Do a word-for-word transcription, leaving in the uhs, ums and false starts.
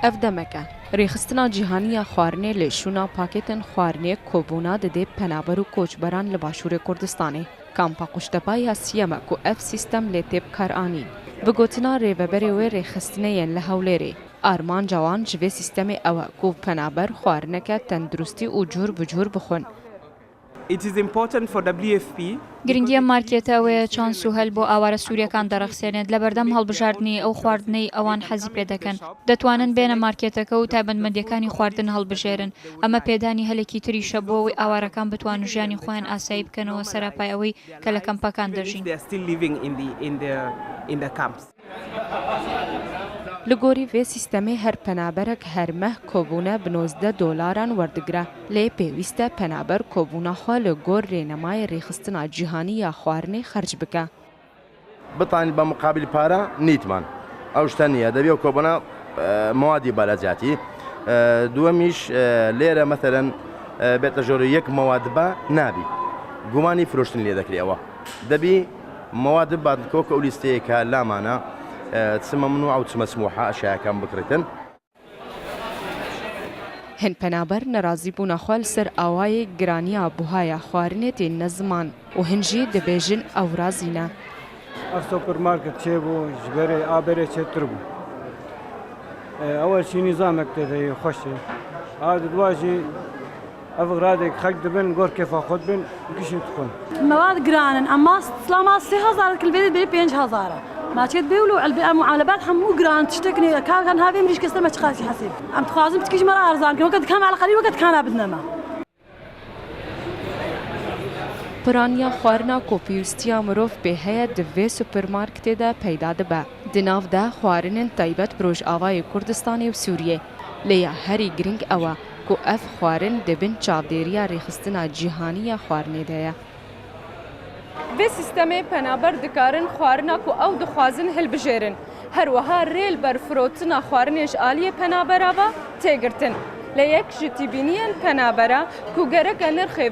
Ev demek e. Rêxistina Cîhanî ya Xwarinê li şûna pakêtên xwarinê kobûna dide penaber û koçberan li Başûrê Kurdistanê. Kampa Quştepa ya siyem e ku ev sîstem lê tê bikaranîn. Bi gotina rêveberê wê rêxistinê yên li Hewlêrê, armanca wan ji vê sîstemê ew e ku penaber xwarineke tenduristî û cûr bi cûr bixwin. It is important for W F P. Giringiya markêtê ئەوەیە چانس و هەل بۆ ئاوارە سوورییەکان دەڕەخسێنێت لە بەردەم هەڵبژاردنی ئەو خواردنەی ئەوان حەزی پێ دەکەن. دەتوانن بێنە مارکێتەکە و تایبەتمەندییەکانی خواردن هەڵبژێرن. ئەمە پێدانی هەلێکی تریشە بۆ ئەوەی ئاوارەکان بتوانن ژیانی خۆیان ئاسایی بکەنەوە سەراپای ئەوەی کە لە کەمپەکان دەژین. They are still living in the, in the, in the camps. Li gorî vê sîstemê her penaberek her meh kobûne bi nozdeh dolaran werdigire. Lê pêwîst e penaber kobûna xwe li gor rênemayê Rêxistina Cîhanî ya Xwarinê xerc bike. بتانین بە مقابل پارە نیتمان. ئەو شتە نییە. دەبێ و کۆبوونە، ئە، موادی بالەجاتی. ئە، دووەمیش، ئە، لێرە مەسەلەن، ئە، بێتە ژۆرە یەک مواد بە نابی. گومانی فرۆشتن لێ دەکرێەوە. دەبی مواد بادکۆ کە ئەو لیستەیە کە لامانە، ئە، چ مەمنوع و چ مسموحە ئەشیاکان بکڕێتن. Hin penaber nerazîbûna xwe li ser awayê giraniya buhaya xwarinê têne ziman û hin jî dibêjin ew razî ne. Ev supermarket çêbû, ji berê a berê çêtir bû. E, ewel şî nîzamek tê de yê xweş e. A di dua jî ev radek xelk dibin, gor kêfa xwe dibin, gişê dixwin. Mewad giran in, em mast, sila mast sê hezar kil bê bê pênc hezar e. Ma çêt bê wilo, elbê em mualebet hemû giran, tiştek ne, ka kan havê mirîşke ser me çiqasî hesib. Em dixwazin piçkî ji me re erzan kin, weke dikan me eleqelî, weke dikana bidine me. Piraniya xwarina ku pêwîstiya mirov pê heye di vê supermarketê de peyda dibe. Di nav de xwarinên taybet bi Rojavayê Kurdistanê û Sûriyê. Lê ya herî giring ew e ku ev xwarin di bin çavdêriya Rêxistina Cîhanî ya Xwarinê de ye. Vê sîstemê penaber dikarin xwarina ku ew dixwazin hilbijêrin. Her wiha rê li ber firotina xwarinê ji aliyê penabera ve tê girtin. Lê yek ji tîbîniyên penabera ku gereke nirxê